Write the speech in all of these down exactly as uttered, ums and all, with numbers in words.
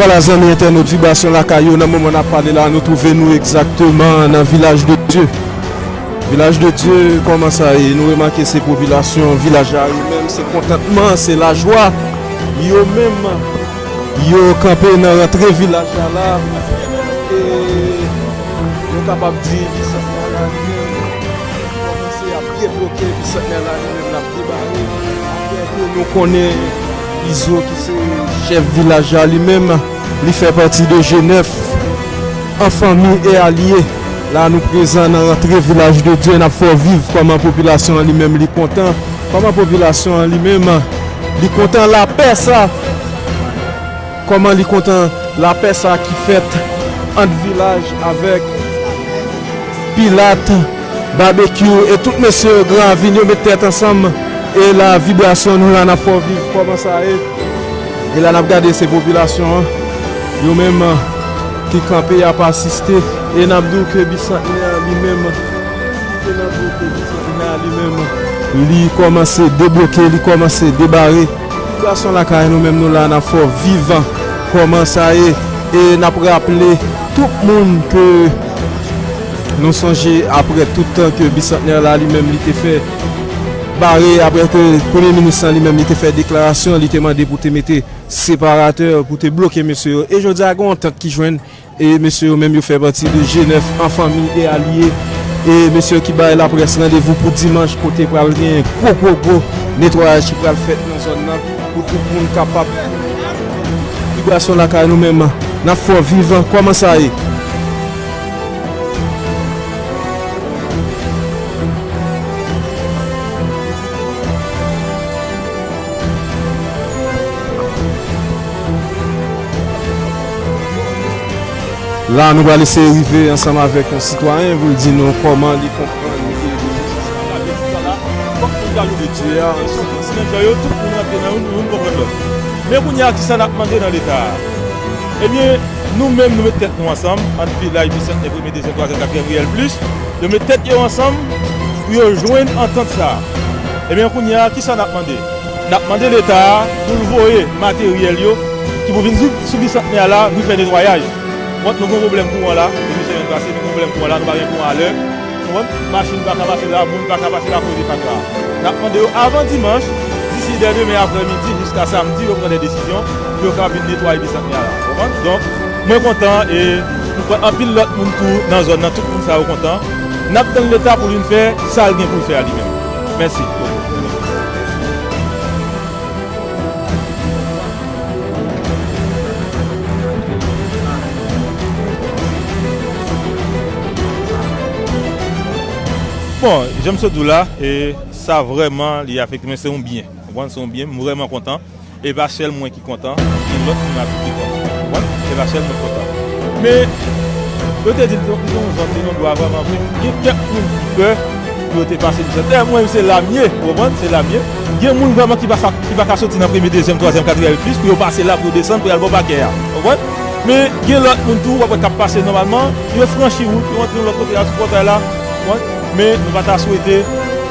Vwala, zanmi entènot Vibrasyon Lakay yo, nan moman n ap pale la, nou twouve nou egzakteman nan Vilaj de Dye. Vilaj de Dye, kòman sa ye? Nou remake se popilasyon vilaj la yo menm, se kontantman, se lajwa. Yo menm, yo kanpe nan rantre vilaj la la. E nou kapab di, bisantnè la li menm, kòmanse ap debloke, bisantnè la li menm, l ap debare. Apre ke nou konnen Izo ki se chèf vilaj la li menm, li fè pati de G nèf, an fanmi e alye. La nou prezan nan rantre Vilaj de Dye, n ap fè w viv kòman popilasyon an li menm li kontan, kòman popilasyon an li menm li kontan lapè sa, kòman li kontan lapè sa ki fèt ant vilaj avèk Pilat, Babekyou e tout mesye Gran Ravin yo met tèt ansanm. E la Vibrasyon nou la n ap fè w viv kòman sa ye. E la n ap gade se popilasyon an, yo menm, ki kanpe y ap asiste. E n ap di w ke bisantnè a li menm, se nan kote bisantnè a li menm, li kòmanse debloke, li kòmanse debare. Vibrasyon Lakay nou menm nou la n ap fè w viv kòman sa ye. E n ap raple tout moun ke nou sonje apre tout tan ke bisantnè la li menm li te fè bare, apre ke premye minis lan li menm li te fè deklarasyon, li te mande pou te mete separatè, pou te bloke mesye yo. E jodi a gen yon antant ki jwenn, e mesye yo menm yo fè pati de G nèf, an fanmi e alye. E mesye yo ki bay laprès randevou pou dimanch kote pral gen gwo, gwo, gwo netwayaj ki pral fèt nan zòn nan pou tout moun kapab. Vibrasyon Lakay nou menm, n ap fè w viv kòman sa ye. La, nou pral eseye rive ansanm avèk yon sitwayen pou l di nou kòman li konprann. Fòk moun ka louwe Dye a. Tout moun rantre nan youn, youn konprann lòt. Men kounye a, kisa n ap mande nan Leta a? Ebyen, nou menm, nou met tèt nou ansanm, ant vilaj, Bisantnè, premye, dezyèm, twazyèm, katriyèm, Riyèl Plis, yo met tèt yo ansanm pou yo jwenn antant sa a. Ebyen, kounye a, kisa n ap mande? N ap mande Leta a pou l voye materyèl yo ki pou vin sou, sou Bisantnè a la, vin fè netwayaj. Kont nou gen yon pwoblèm kouran la, depi semèn pase, nou gen yon pwoblèm kouran la, nou pa gen kouran alè. Ou konprann? Machin pa ka pase la, moun pa ka pase la akoz de fatra a. N ap mande yo avan dimanch, disi dè demen aprèmidi jiska samdi, yo pran de desizyon pou yo ka vin netwaye Bisantnè a la. Ou konprann? Donk, mwen kontan e nou pran anpil lòt moun tou nan zòn nan, tout moun sa yo kontan. N ap tann Leta pou l vin fè sa l gen pou l fè a li menm. Mèsi. Bon, jan m sot di w la, e sa vrèman li afekte mwen, se yon byen. Ou konprann, se yon byen, m vrèman kontan. E pa sèl mwen ki kontan, gen lòt moun ap ki kontan. Ou konprann? E pa sèl mwen ki kontan. Men, yo te di l te yon zòn, te yon dwa vrèman vre. Gen kèk moun ki pè pou yo te pase misyon. Dayè, mwen, se la m ye, ou konprann? Se la m ye. Gen moun vrèman ki pa sa, ki pa ka soti nan premye, dezyèm, twazyèm, katriyèm plis pou yo pase la, pou yo desann, pou y al bò pakè a. Ou konprann? Men, gen lòt moun tou, w ap wè k ap pase nòmalman, yo franchi wout, yo antre yon lòt kote a sou pòtay la. Ou konprann? Men, nou pa ta swete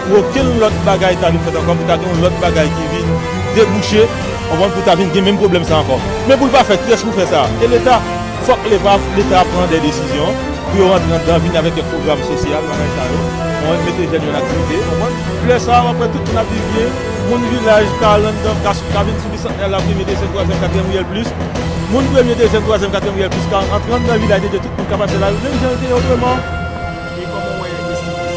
pou okenn lòt bagay ta vin fèt ankò, pou ta gen yon lòt bagay ki vin debouche, konprann, pou ta vin gen menm pwoblèm sa ankò. Men pou l pa fèt, kiyès pou fè sa? E Leta, fòk Leta, Leta pran de desizyon pou yo rantre anndan, vin avèk kèk pwogram sosyal, bagay sa yo, konprann, mete jèn yo nan aktivite, konprann. Lè sa a, w ap wè tout moun ap viv byen, moun vilaj ka al anndan, ka, ka vin sou Bisantnè la, premye, dezyèm, twazyèm, katriyèm, Riyèl Plis. Moun premye, dezyèm, twazyèm, katriyèm, Riyèl Plis ka antre anndan vilaj de Dye, tout moun ka pase la, menm jan l te ye otrèman. E kòman w wè inisyativ sa?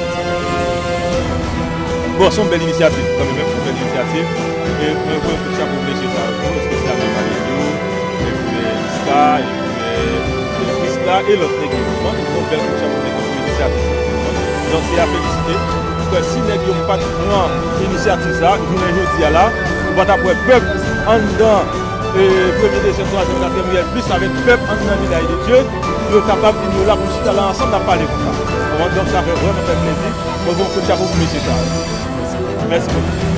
Bon, se yon bèl inisyativ, kanmenm, se yon bèl inisyativ. E mwen voye yon kout chapo pou mesye sa yo tou, espesyalman Mario, e pou, e, Iska, e pou, e, e Krista, e lòt nèg yo. Bon, se yon bèl kout chapo pou nèg yo pou inisyativ sa. Bon, donk, se a felisite. Paske si nèg yo pa t pran inisyativ sa, jounen jodi a la, ou pa t ap wè pèp anndan e, premye, dezyèm, twazyèm, katriyèm Riyèl Plis avèk pèp anndan Vilaj de Dye, pou yo kapab vin yo la pou chita la ansanm, n ap pale konsa. Konprann? Donk, sa fè vrèman fè plezi. Mwen voye yon kout chapo pou mesye sa yo. Mèsi bokou.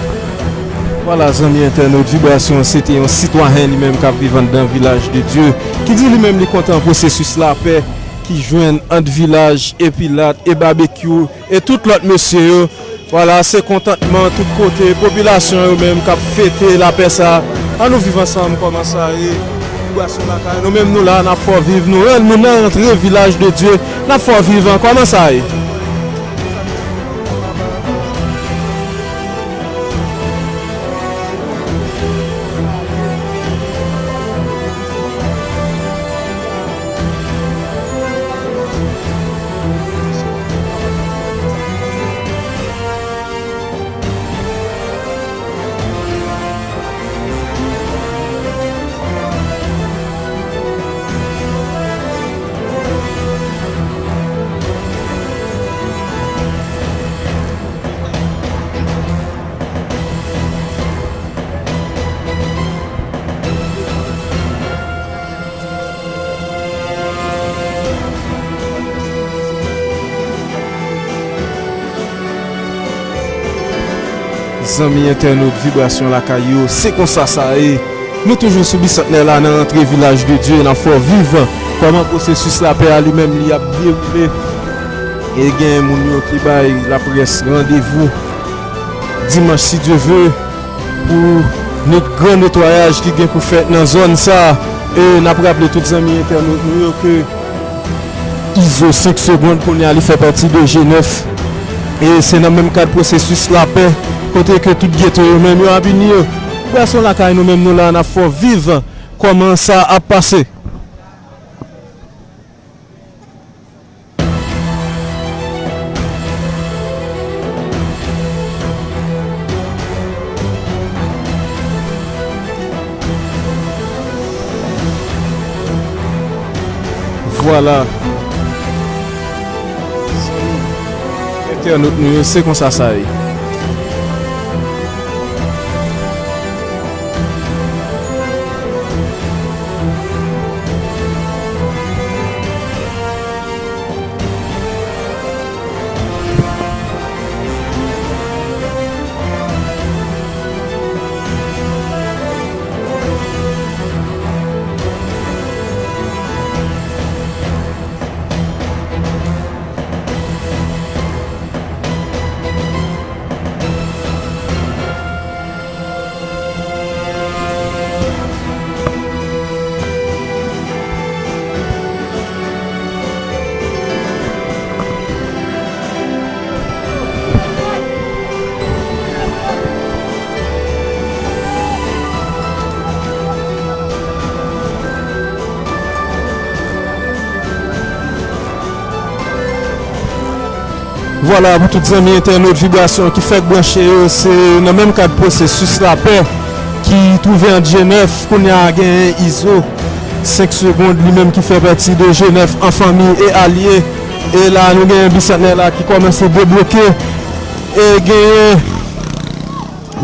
Vwala, zanmi entènot, Vibrasyon, se te yon sitwayen li menm k ap viv anndan Vilaj de Dye, ki di li menm li kontan pwosesis lapè ki jwenn ant Vilaj e Pilat e Babekyou e tout lòt mesye yo. Vwala, se kontantman tout kote, popilasyon yo menm k ap fete lapè sa. Ann nou viv ansanm kòman sa ye. Vibration lakay nou menm, nou la, n ap fè w viv, nou rann nou nan rantre Vilaj de Dye, n ap fè w viv an. Kòman sa ye? Zanmi entènot Vibrasyon Lakay yo, se konsa sa ye. Nou toujou sou Bisantnè la nan rantre Vilaj de Dye, n ap fè w viv kòman pwosesis lapè a li menm li ap dewoule. E gen moun yo ki bay laprès randevou dimanch, si Dye ve, pou net-, gran netwayaj ki gen pou fèt nan zòn sa a. E n ap raple tout zanmi entènot nou yo ke Izo senk segonn kounye a li fè pati de G nèf. E se nan menm kad pwosesis lapè, kote ke tout geto yo menm yo ap ini yo. Vibration Lakay nou menm, nou la, n ap fè w viv kòman sa ap pase. Vwala. Entènot nou yo, se konsa sa ye. Vwala, pou tout zanmi entènot Vibrasyon ki fèk branche yo, se nan menm kad pwosesis lapè ki twouve ant G nèf, kounye a genyen Izo senk segonn, li menm ki fè pati de G nèf an fanmi e alye. E la, nou genyen Bisantnè la ki kòmanse debloke. E genyen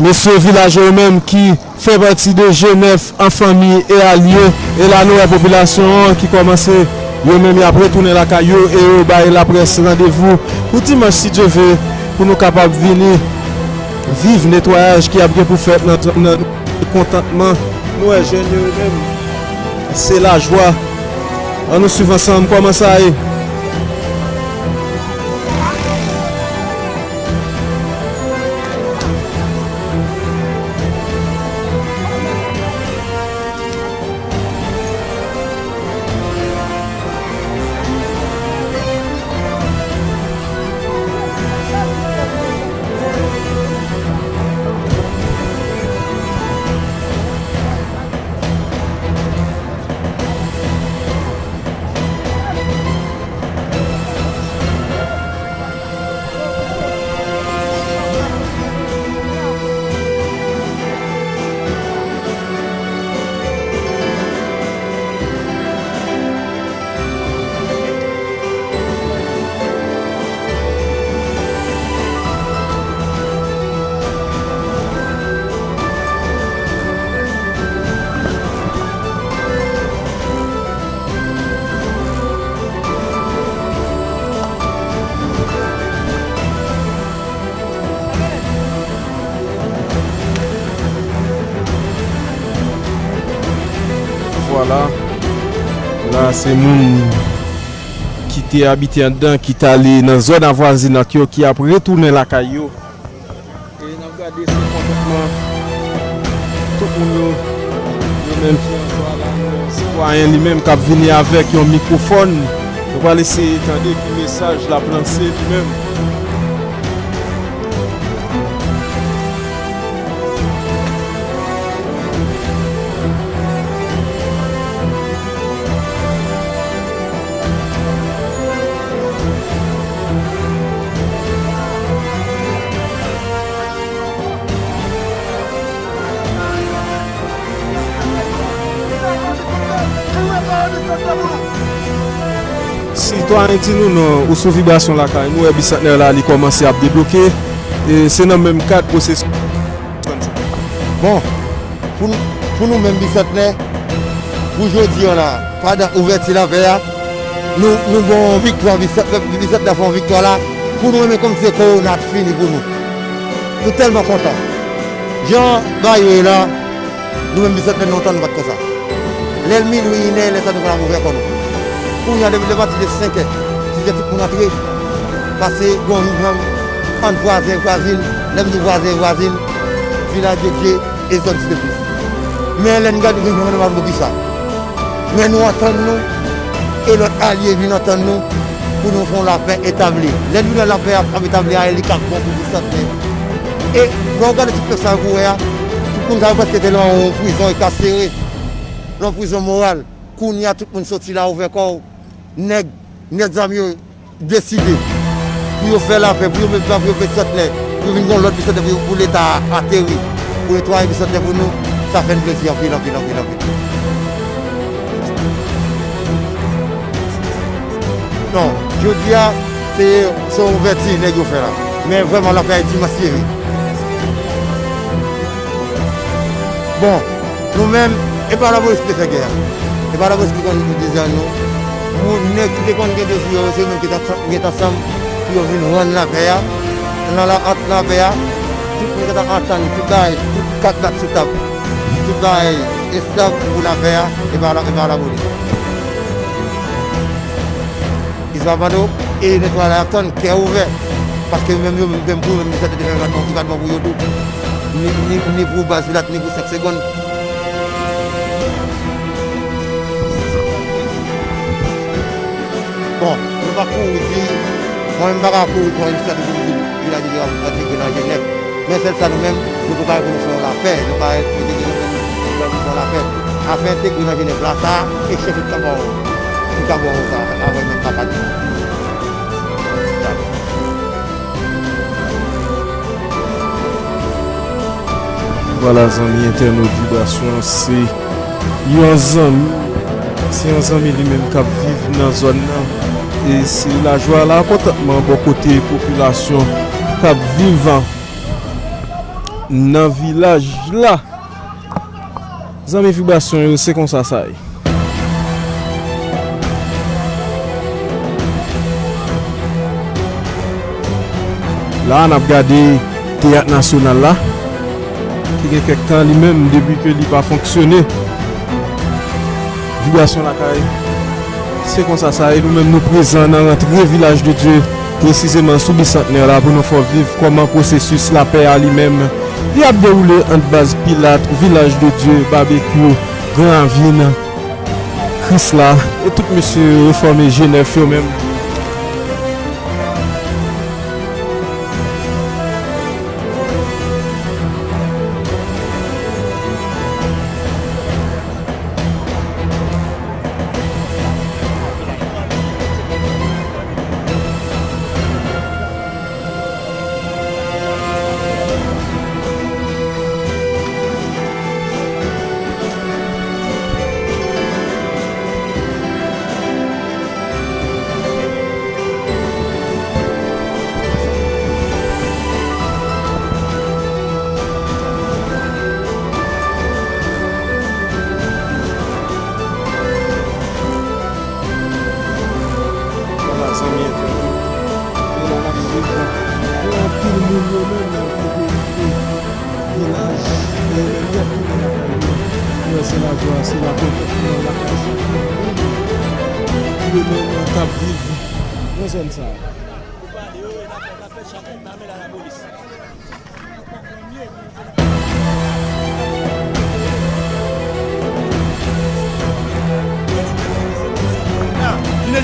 mesye vilajè yo menm ki fè pati de G nèf an fanmi e alye. E la, nou wè popilasyon an ki kòmanse, yo menm, y ap retounen lakay yo e yo bay laprès randevou pou dimanch, si Dye ve, pou nou kapab vini viv netwayaj ki ap gen pou fèt nan zòn nan. Kontantman, nou wè jèn yo, yo menm, se lajwa. Ann nou swiv ansanm kòman sa ye. Vwala. La, se moun ki te abite anndan, ki t ale nan zòn avwazinant yo, ki ap retounen lakay yo. E n ap gade se konpòtman tout moun yo, yo menm ki an jwa la, nou wè Sitwayen li menm k ap vini avèk yon mikwofòn. Nou pral eseye tande ki mesaj l ap lanse li menm. Sitwayen, di nou non ou, sou Vibrasyon Lakay. Nou wè Bisantnè la, li kòmanse ap debloke. E se nan menm kad pwosesis. Bon, pou, pou nou menm Bisantnè, pou jodi a la, pandan ouvèti lapè a, nou, nou gen yon viktwa Bisantnè, Bisantnè fè yon viktwa la, pou nou menm kòmsi se kowona t fini pou nou. Nou tèlman kontan. Jan bagay yo ye la, nou menm Bisantnè, lontan nou pa t konsa. Lè l minwi, inè, lè sa nou konn ap ouvè kò nou. Kounye a, depi lè pati de senkè, sizè, tout moun antre, pase gon yon jan ant vwazen, vwazin, lè m di vwazen, vwazin, Vilaj de Dye e zòn Site Plis. Men lè n gade, nou pa konn poukisa. Men nou antann nou, e lòt alye vin antann nou, pou nou fè yon lapè etabli. Lè nou wè lapè ap, ap etabli a, e li k ap bon pou Bisantnè. E lè w gade tout pèp sa yo pou wè a, tout moun sa yo prèske te nan yon prizon e ka sere, nan yon prizon moral. Kounye a, tout moun soti la, ouvè kò w. Nèg, nèg zam yo deside pou yo fè lapè, pou yo met, pou yo met Bisantnè, pou yo vin gon lòt Bisantnè, pou yo, pou Leta ateri, pou netwaye Bisantnè pou nou, sa fè n plezi anpil, anpil, anpil, anpil. Non, jodi a, se, se yon ouvèti nèg yo fè la. Men vrèman, lapè a dimanch li ye. Bon, nou menm, e pa lapolis ki te fè gè a. E pa lapolis ki konn dezè nou. Moun, nèg ki te konn gen dezi yo, se yo menm ki t ap, ki t ansanm pou yo vin rann lapè a. Nan la, ant lapè a, tout moun ki t ap antann, tout bagay, tout kat bat sou tab. Tout bagay estab pou lapè a, e pa la, e pa lapolis. Li se pa bando, e netwayaj la y ap tann, kè ouvè. Paske yo menm, yo menm, menm pou yo menm, li te fè evènman, evènman pou yo tou. Ni, ni, ni pou baz pilat, ni pou senk segonn. Bon, nou pa kouri di, mwen menm m pa ka kouri pran inisyativ pou m di Vilaj de Dye ap antre nan Jenèf. Men sèl sa nou menm, nou prepare pou nou fè yon lapè. Nou pa mete gen nou menm pou fè yon lapè. Afè entegre nan Jenèf la, sa, e chèf ki ka ba w, ki ka ba w sa, avè menm pa pati. Vwala, zanmi entènot Vibrasyon, se yon zanmi, se yon zanmi li menm k ap viv nan zòn nan. E se lajwa, lakontantman bò kote popilasyon k ap viv nan vilaj la. Zanmi Vibrasyon yo, se konsa sa ye. La a, n ap gade Teyat Nasyonal la, ki gen kèk tan li menm depi ke li pa fonksyone. Vibrasyon Lakay, se konsa sa ye. Nou menm, nou prezan nan rantre Vilaj de Dye, presizeman sou Bisantnè la, pou nou fè w viv kòman pwosesis lapè a li menm, li ap dewoule ant baz Pilat, Vilaj de Dye, Babekyou, Gran Ravin, Krisla, e tout mesye yo fòme Jenèf yo menm. Vwala, zanmi entènot. E la n ap swiv. Gen anpil moun yo menm ki te kite vilaj, e yo menm y ap tounen lakay yo. Yo wè se lajwa, se lakontantman lakay chak moun yo menm k ap viv nan zòn sa a.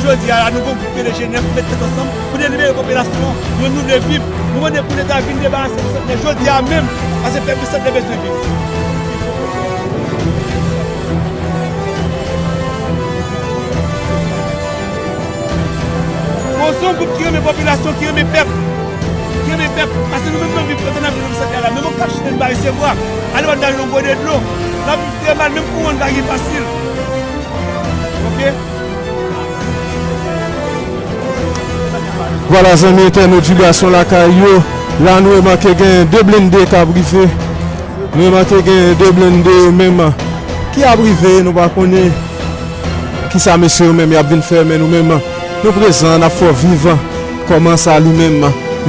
Jodi a la, nou gon gwoup rele G nèf, nou met tèt ansanm pou n libere popilasyon an, yon nou vle viv. Nou mande pou Leta vin debarase Bisantnè jodi a menm, paske pèp Bisantnè bezwen viv. Bon, se yon gwoup ki renmen popilasyon, ki renmen pèp, ki renmen pèp, paske nou menm, nou viv, pandan n ap viv nan Bisantnè la, menm yon kachinen n pa resevwa, ale ban n yon gode dlo, n ap viv trè mal, menm kouran n pa gen fasil. Oke? Vwala, zanmi entènot Vibrasyon Lakay yo, la nou remake gen de blende k ap rive. Nou remake gen de blende yo menm ki ap rive, nou pa konnen kisa mesye yo menm y ap vin fè, men nou menm, nou prezan, n ap fè w viv kòman sa li menm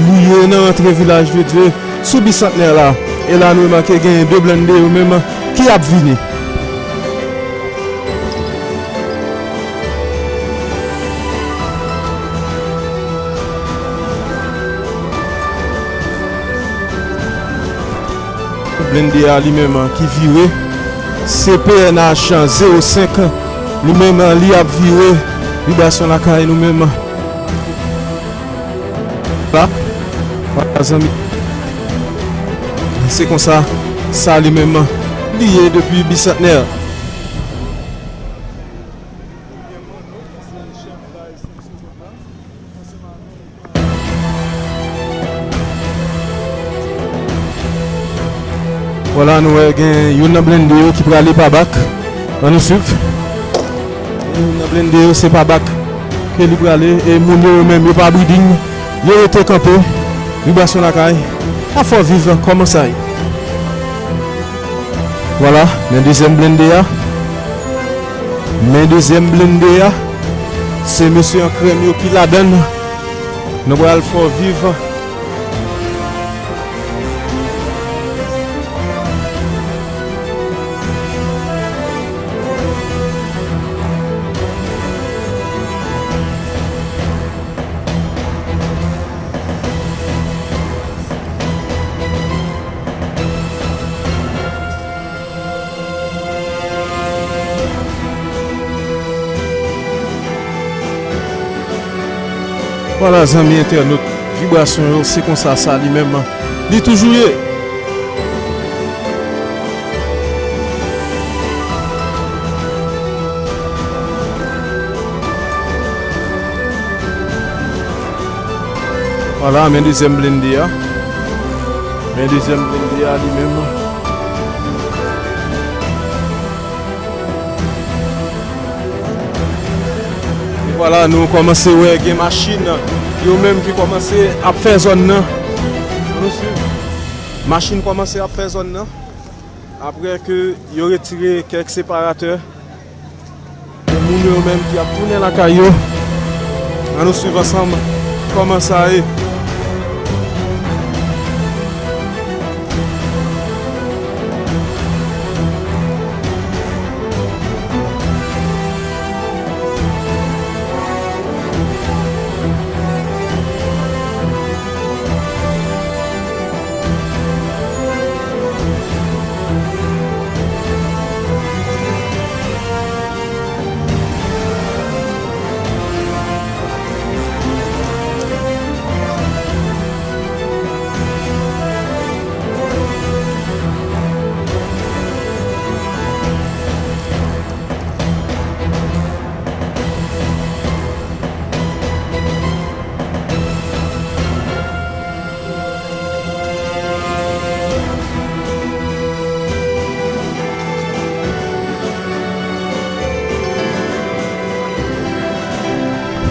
li ye nan rantre Vilaj de Dye sou Bisantnè la. E la nou remake gen de blende yo menm ki ap vini. Blende a li menm ki vire, se P N H zewo senk, li menm li ap vire, Vibrasyon Lakay nou menm. La, vwala zanmi. Se konsa, sa li menm li ye depi Bisantnè. Vwala, nou wè gen youn nan blende yo ki prale pa bak. Ann nou swiv. Youn nan blende yo se pa bak ke li prale. E moun yo, yo menm, yo pa briding. Yo rete kanpe. Vibrasyon Lakay. Afè w viv kòman sa ye. Vwala, men dezyèm blende a. Men dezyèm blende a. Se mesye an krèm yo ki ladann. Nou pral fè w viv. Vwala, zanmi entènot Vibrasyon yo, se konsa sa li menm li toujou ye. Vwala, men dezyèm blende a. Men dezyèm blende a li menm. E vwala, nou kòmanse wè gen machin yo menm ki kòmanse ap fè zòn nan. Ann nou swiv. Machin kòmanse ap fè zòn nan. Apre ke yo retire kèk separatè, gen moun yo menm ki ap tounen lakay yo. Ann nou swiv ansanm kòman sa ye.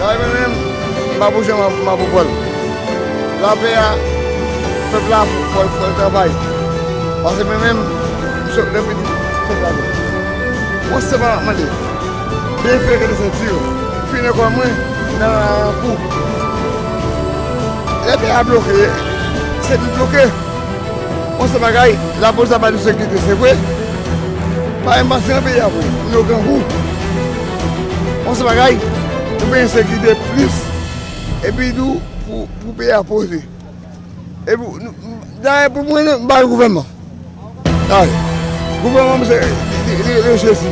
Sa mwen menm, m pa pou jan m ap, m ap pran l. Lapè a, pèp la, fò, fò, fò l travay. Paske mwen menm, m sot nan piti pèp la menm. Mwen sèlman m ap mande. Byen fè kè nan senti yo. Fin nan kò mwen, nan kou. Lapè a bloke, senti bloke. On sèl bagay, lapolis ap ba nou sekirite, se vre. Pa menm pase nan peyi a vre, nou grangou. On sèl bagay, nou bezwen sekirite plis. Epi tou, pou, pou peyi a poze. Epi, nou, nou, dayè, pou mwen, m pa nan gouvènman. Dayè, gouvènman, se, li, li, li, li rejisi.